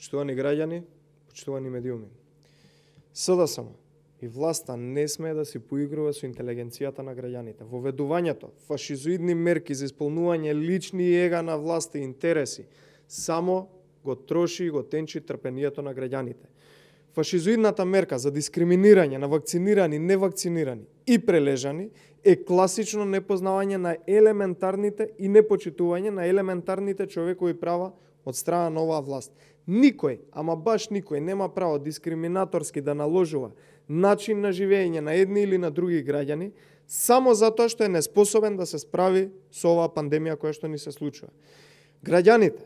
Почитувани граѓани, почитувани медиуми. СДСМ и власта не смее да си поигрува со интелигенцијата на граѓаните. Воведувањето фашизоидни мерки за исполнување лични ега на власта и интереси само го троши и го тенчи трпението на граѓаните. Фашизоидната мерка за дискриминирање на вакцинирани, невакцинирани и прележани е класично непознавање на елементарните и непочитување на елементарните човекови права од страна на оваа власт. Никој, ама баш никој, нема право дискриминаторски да наложува начин на живење на едни или на други граѓани, само затоа што е неспособен да се справи со оваа пандемија која што ни се случува. Граѓаните,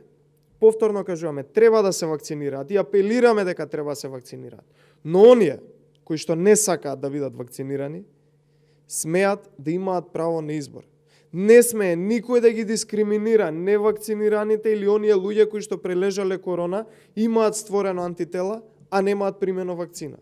повторно кажуваме, треба да се вакцинираат и апелираме дека треба да се вакцинираат. Но оние кои што не сакаат да бидат вакцинирани, смеат да имаат право на избор. Не смее никој да ги дискриминира невакцинираните или оние луѓе кои што прележале корона, имаат створено антитела, а немаат примено вакцина.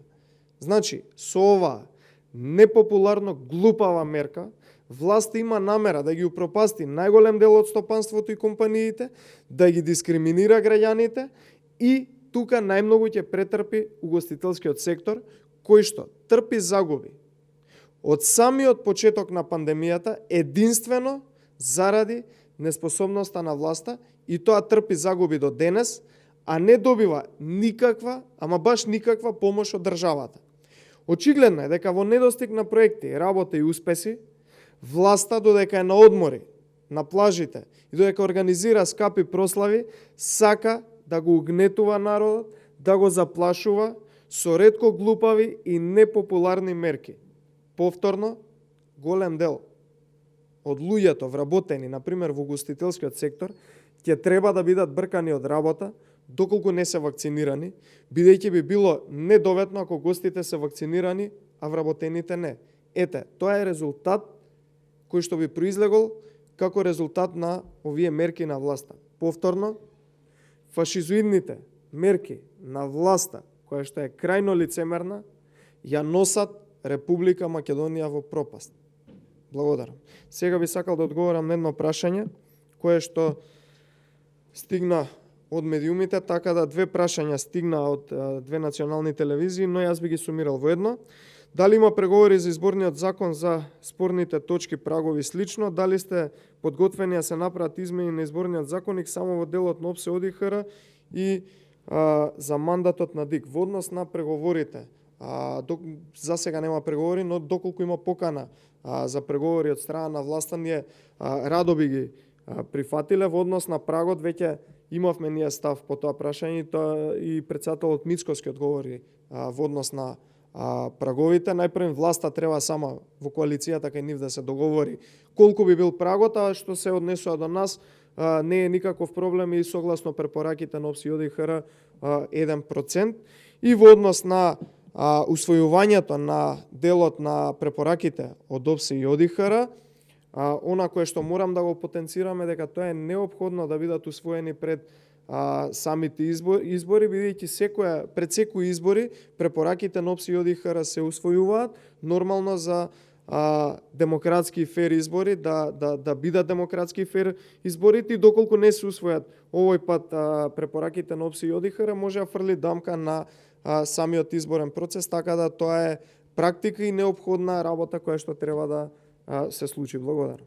Значи, со оваа непопуларно глупава мерка, власта има намера да ги упропасти најголем дел од стопанството и компаниите, да ги дискриминира граѓаните и тука најмногу ќе претрпи угостителскиот сектор, кој што трпи загуби од самиот почеток на пандемијата единствено заради неспособноста на власта и тоа трпи загуби до денес, а не добива никаква, ама баш никаква помош од државата. Очигледно е дека во недостиг на проекти, работа и успеси, власта додека е на одмори, на плажите и додека организира скапи прослави, сака да го угнетува народот, да го заплашува со ретко глупави и непопуларни мерки. Повторно, голем дел од луѓето вработени, например во угостителскиот сектор, ќе треба да бидат бркани од работа доколку не се вакцинирани, бидејќи би било недоветно ако гостите се вакцинирани, а вработените не. Ете, тоа е резултат кој што би произлегол како резултат на овие мерки на власта. Повторно, фашизоидните мерки на власта, која што е крајно лицемерна, ја носат Република Македонија во пропаст. Благодарам. Сега би сакал да одговорам на едно прашање, кое што стигна од медиумите, така да две прашања стигна од две национални телевизии, но јас би ги сумирал во едно. Дали има преговори за изборниот закон за спорните точки, прагови и слично? Дали сте подготвени да се направат измени на изборниот законник само во делот на ОПСЕ ОДИХР и за мандатот на ДИК? Во однос на преговорите, за сега нема преговори, но доколку има покана за преговори од страна на власта, ние радо би ги прифатиле. Во однос на прагот веќе имавме ние став по тоа прашање и председателот Мицкоски одговори во однос на праговите. Најпрво власта треба сама во коалицијата кај нив да се договори колку би бил прагот, а што се однесува до нас не е никаков проблем и согласно препораките на ОПСЕ и ОДИХР 1%. И во однос на усвојувањето на делот на препораките од ОПСЕ и ОДИХР, она кое што морам да го потенцираме дека тоа е неопходно да бидат усвоени пред самите избори, бидејќи пред секои избори препораките на ОПСЕ и ОДИХР се усвојуваат нормално за демократски и фер избори, да бидат демократски и фер изборите, и доколку не се усвојат овој пат препораките на ОПСЕ и ОДИХР, може да фрли дамка на самиот изборен процес, така да тоа е практика и неопходна работа која што треба да се случи. Благодарам.